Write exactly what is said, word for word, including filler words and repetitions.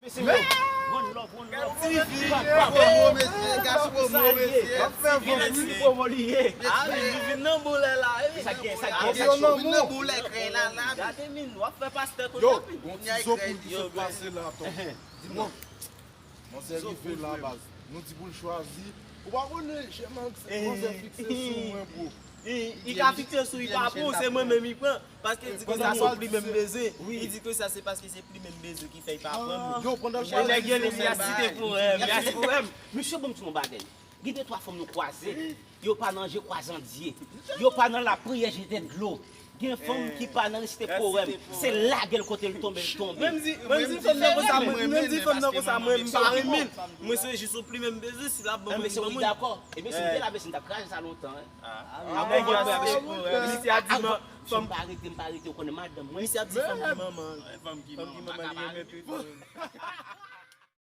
Mesye, one love, one love. Ti fi, papa, pwomo, mesye, gason pwomo, mesye. Ti fi, ti fi pwomo li ye. Ti fi vin nan boulè la, wi. Sa gen, sa gen, sa gen. Vin nan boulè, krèy la, la. Gade min, w ap fè pastè kounye a. Yo, gon ti zo pou l ki sot pase la, tonton. Di mwen. Manzè rive la, baz. Nou di pou l chwazi. Ou pa konnen, Chèman, manzè fikse sou mwen, bro. Li ka fikse sou, li pa pran, se mwen menm li pran. Paske li di ke sa se pli menm bezwen. Li di ke sa se paske se pli menm bezwen ki fè li pa pran. Yo, pandan l pale, nèg yo li a site pwoyèm, li a site pwoyèm. Mesye, bon, m di yon bagay. Gen de twa fanm nou kwaze. Yo pa nan je kwazandye. Yo pa nan lapriyè jete dlo. Gen fanm ki pa nan resite pwoyèm. Se lagèl kote l tonbe, l tonbe. Menm di, menm di fanm nan konsa, menm di fanm nan konsa, mwen m pa renmen l. Mwen se jis yon pli menm bezwen, si l ap ban mwen, li ban mwen. Ebyen, si m te la, mesye, m t ap kraze sa lontan, hein. Ah, ah, misye ap di, m pa rete, m pa rete, ou konnen madanm mwen. Misye ap di fanm ki manman. Fanm ki manman, li renmen pito.